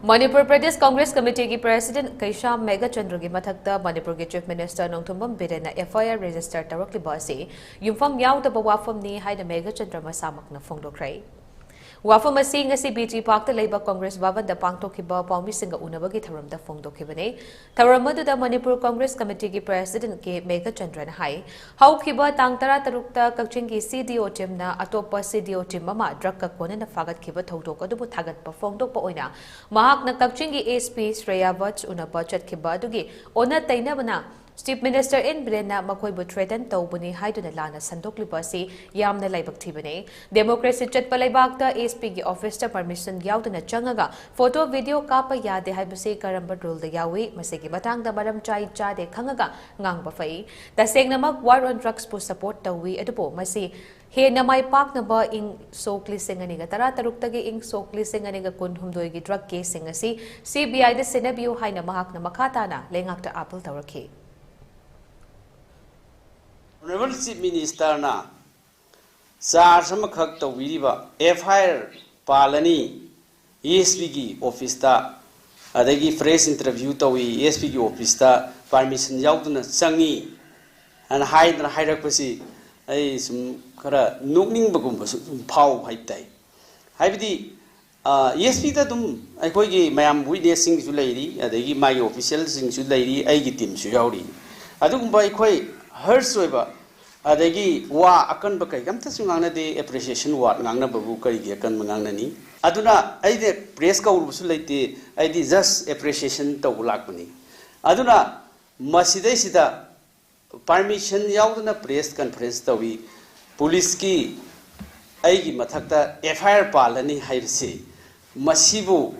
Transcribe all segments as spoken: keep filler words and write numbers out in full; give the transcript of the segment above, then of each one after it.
Manipur Pradesh Congress ꯀꯃꯤꯇꯤꯒꯤ president ꯀꯩꯁꯥꯝ ꯃꯦꯘꯆꯟꯗ꯭ꯔꯒꯤ ꯃꯊꯛꯇ ꯃꯅꯤꯄꯨꯔꯒꯤ chief minister Nongthombam ꯕꯤꯔꯦꯟꯅ F ꯑꯥꯏ R register ꯇꯧꯔꯛꯂꯤꯕ ꯑꯁꯤ ꯌꯨꯝꯐꯝ ꯌꯥꯎꯗꯕ ꯋꯥꯐꯝꯅꯤ ꯍꯥꯏꯅ ꯃꯦꯘꯆꯟꯗ꯭ꯔ ꯃꯁꯥꯃꯛꯅ ꯐꯣꯡꯗꯣꯛꯈ꯭ꯔꯦ꯫ ꯋꯥꯐꯝ ꯑꯁꯤ ꯉꯁꯤ ꯕꯤ ꯖꯤ ꯄꯥꯔꯛꯇ ꯂꯩꯕ ꯀꯪꯒ꯭ꯔꯦꯁ ꯚꯕꯟꯗ ꯄꯥꯡꯊꯣꯛꯈꯤꯕ ꯄꯥꯎꯃꯤꯁꯤꯡꯒ ꯎꯅꯕꯒꯤ ꯊꯧꯔꯝꯗ ꯐꯣꯡꯗꯣꯛꯈꯤꯕꯅꯤ꯫ ꯊꯧꯔꯝ ꯑꯗꯨꯗ ꯃꯅꯤꯄꯨꯔ ꯀꯪꯒ꯭ꯔꯦꯁ ꯀꯃꯤꯇꯤꯒꯤ ꯄ꯭ꯔꯦꯁꯤꯗꯦꯟꯠ ꯀꯦ ꯃꯦꯘꯆꯟꯗ꯭ꯔꯅ ꯍꯥꯏ, ꯍꯧꯈꯤꯕ ꯇꯥꯡ ꯇꯔꯥ ꯇꯔꯨꯛꯇ ꯀꯛꯆꯤꯡꯒꯤ ꯁꯤ ꯗꯤ ꯑꯣ ꯇꯤꯝꯅ ꯑꯇꯣꯞꯄ ꯁꯤ ꯗꯤ ꯑꯣ ꯇꯤꯝ ꯑꯃ ꯗ꯭ꯔꯒꯀ ꯀꯣꯟꯅꯅ ꯐꯥꯒꯠꯈꯤꯕ ꯊꯧꯗꯣꯛ ꯑꯗꯨꯕꯨ ꯊꯥꯒꯠꯄ ꯐꯣꯡꯗꯣꯛꯄ ꯑꯣꯏꯅ ꯃꯍꯥꯛꯅ ꯀꯛꯆꯤꯡꯒꯤ ꯑꯦꯁ ꯄꯤ ꯁ꯭ꯔꯦꯌꯥ ꯚꯠꯁ ꯎꯅꯕ ꯆꯠꯈꯤꯕ ꯑꯗꯨꯒꯤ ꯑꯣꯟꯅ ꯇꯩꯅꯕꯅ ꯆꯤꯐ ꯃꯤꯅꯤꯁꯇꯔ ꯑꯦꯟ ꯕꯤꯔꯦꯟꯅ ꯃꯈꯣꯏꯕꯨ ꯊ꯭ꯔꯦꯇꯟ ꯇꯧꯕꯅꯤ ꯍꯥꯏꯗꯨꯅ ꯂꯥꯟꯅ ꯁꯟꯗꯣꯛꯂꯤꯕ ꯑꯁꯤ ꯌꯥꯝꯅ ꯂꯥꯏꯕꯛ ꯊꯤꯕꯅꯤ꯫ ꯗꯦꯃꯣꯀ꯭ꯔꯦꯁꯤ ꯆꯠꯄ ꯂꯩꯕꯥꯛꯇ ꯑꯦꯁ ꯄꯤꯒꯤ ꯑꯣꯐꯤꯁꯇ ꯄꯔꯃꯤꯁꯟ ꯌꯥꯎꯗꯅ ꯆꯪꯉꯒ ꯐꯣꯇꯣ, ꯚꯤꯗꯤꯑꯣ ꯀꯥꯞꯄ ꯌꯥꯗꯦ ꯍꯥꯏꯕꯁꯤ ꯀꯔꯝꯕ ꯔꯨꯜꯗ ꯌꯥꯎꯏ? ꯃꯁꯤꯒꯤ ꯃꯇꯥꯡꯗ ꯃꯔꯝ ꯆꯥꯏ ꯆꯥꯗꯦ ꯈꯪꯉꯒ ꯉꯥꯡꯕ ꯐꯩ꯫ ꯇꯁꯦꯡꯅꯃꯛ war on drugsꯄꯨ support ꯇꯧꯏ, ꯑꯗꯨꯕꯨ ꯃꯁꯤ ꯍꯦꯟꯅ ꯃꯥꯏ ꯄꯥꯛꯅꯕ ꯏꯪ ꯁꯣꯛ ꯂꯤꯁꯤꯡ ꯑꯅꯤꯒ ꯇꯔꯥ ꯇꯔꯨꯛꯇꯒꯤ ꯏꯪ ꯁꯣꯛ ꯂꯤꯁꯤꯡ ꯑꯅꯤꯒ ꯀꯨꯟꯍꯨꯝꯗꯣꯏꯒꯤ ꯗ꯭ꯔꯒ ꯀꯦꯁꯁꯤꯡ ꯑꯁꯤ ꯁꯤ ꯕꯤ ꯑꯥꯏꯗ ꯁꯤꯟꯅꯕꯤꯌꯨ ꯍꯥꯏꯅ ꯃꯍꯥꯛꯅ ꯃꯈꯥ ꯇꯥꯅ ꯂꯩꯉꯥꯛꯇ ꯑꯥꯄꯤꯜ ꯇꯧꯔꯛꯈꯤ꯫ ꯑꯣꯅꯔꯦꯕꯜ ꯆꯤꯐ ꯃꯤꯅꯤꯁꯇꯔꯅ ꯆꯥꯔꯖ ꯑꯃꯈꯛ ꯇꯧꯕꯤꯔꯤꯕ ꯑꯦꯐ ꯑꯥꯏ ꯑꯥꯔ ꯄꯥꯜꯂꯅꯤ, ꯑꯦꯁ ꯄꯤꯒꯤ ꯑꯣꯐꯤꯁꯇ, ꯑꯗꯒꯤ ꯄ꯭ꯔꯦꯁ ꯏꯟꯇꯔꯚ꯭ꯌꯨ ꯇꯧꯏ, ꯑꯦꯁ ꯄꯤꯒꯤ ꯑꯣꯐꯤꯁꯇ ꯄꯥꯔꯃꯤꯁꯟ ꯌꯥꯎꯗꯅ ꯆꯪꯉꯤ ꯍꯥꯏꯅ ꯍꯥꯏꯗꯅ ꯍꯥꯏꯔꯛꯄꯁꯤ ꯑꯩ ꯁꯨꯝ ꯈꯔ ꯅꯣꯛꯅꯤꯡꯕꯒꯨꯝꯕꯁꯨ ꯑꯗꯨꯝ ꯐꯥꯎꯕ ꯍꯥꯏꯕ ꯇꯥꯏ꯫ ꯍꯥꯏꯕꯗꯤ ꯑꯦꯁ ꯄꯤꯗ ꯑꯗꯨꯝ ꯑꯩꯈꯣꯏꯒꯤ ꯃꯌꯥꯝ ꯋꯤꯠꯅꯦꯁꯁꯤꯡꯁꯨ ꯂꯩꯔꯤ, ꯑꯗꯒꯤ ꯃꯥꯒꯤ ꯑꯣꯐꯤꯁꯤꯌꯦꯜꯁꯤꯡꯁꯨ ꯂꯩꯔꯤ, ꯑꯩꯒꯤ ꯇꯤꯝꯁꯨ ꯌꯥꯎꯔꯤ꯫ ꯑꯗꯨꯒꯨꯝꯕ ꯑꯩꯈꯣꯏ ꯍꯔꯁ ꯑꯣꯏꯕ ꯑꯗꯒꯤ ꯋꯥ ꯑꯀꯟꯕ ꯀꯩ ꯑꯝꯇꯁꯨ ꯉꯥꯡꯅꯗꯦ꯫ ꯑꯦꯄ꯭ꯔꯤꯁꯤꯌꯦꯁꯟ ꯋꯥꯔꯗ ꯉꯥꯡꯅꯕꯕꯨ ꯀꯔꯤꯒꯤ ꯑꯀꯟꯕ ꯉꯥꯡꯅꯅꯤ? ꯑꯗꯨꯅ ꯑꯩꯅ ꯄ꯭ꯔꯦꯁ ꯀꯧꯔꯨꯕꯁꯨ ꯂꯩꯇꯦ, ꯑꯩꯗꯤ ꯖꯁ ꯑꯦꯄ꯭ꯔꯤꯁꯤꯌꯦꯁꯟ ꯇꯧꯕ ꯂꯥꯛꯄꯅꯤ꯫ ꯑꯗꯨꯅ ꯃꯁꯤꯗꯩꯁꯤꯗ ꯄꯥꯔꯃꯤꯁꯟ ꯌꯥꯎꯗꯅ ꯄ꯭ꯔꯦꯁ ꯀꯟꯐꯔꯦꯟꯁ ꯇꯧꯏ, ꯄꯨꯂꯤꯁꯀꯤ ꯑꯩꯒꯤ ꯃꯊꯛꯇ ꯑꯦꯐ ꯑꯥꯏ ꯑꯥꯔ ꯄꯥꯜꯂꯅꯤ ꯍꯥꯏꯕꯁꯤ, ꯃꯁꯤꯕꯨ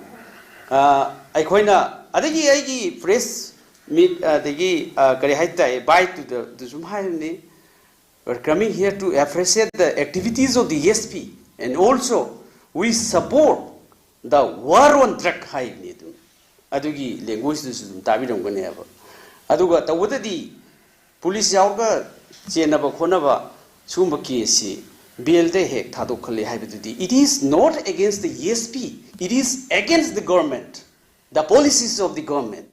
ꯑꯩꯈꯣꯏꯅ, ꯑꯗꯒꯤ ꯑꯩꯒꯤ ꯄ꯭ꯔꯦꯁ ꯃꯤꯠ ꯑꯗꯒꯤ ꯀꯔꯤ ꯍꯥꯏ ꯇꯥꯏ, ꯕꯥꯏꯠꯇꯨꯗꯁꯨ ꯍꯥꯏꯕꯅꯤ, "We are coming here to appreciate the activities of the S P and also we support the war on drug" ꯍꯥꯏꯕꯅꯤ꯫ ꯑꯗꯨꯝ ꯑꯗꯨꯒꯤ ꯂꯦꯡꯒ꯭ꯋꯦꯖꯇꯨꯁꯨ ꯑꯗꯨꯝ ꯇꯥꯕꯤꯔꯝꯒꯅꯦꯕ꯫ ꯑꯗꯨꯒ ꯇꯧꯕꯗꯗꯤ ꯄꯨꯂꯤꯁ ꯌꯥꯎꯔꯒ ꯆꯦꯟꯅꯕ ꯈꯣꯠꯅꯕ ꯁꯤꯒꯨꯝꯕ ꯀꯦꯁꯁꯤ ꯕꯦꯜꯗ ꯍꯦꯛ ꯊꯥꯗꯣꯛꯍꯜꯂꯦ ꯍꯥꯏꯕꯗꯨꯗꯤ, it is not against the E S P, it is against the government, the policies of the government.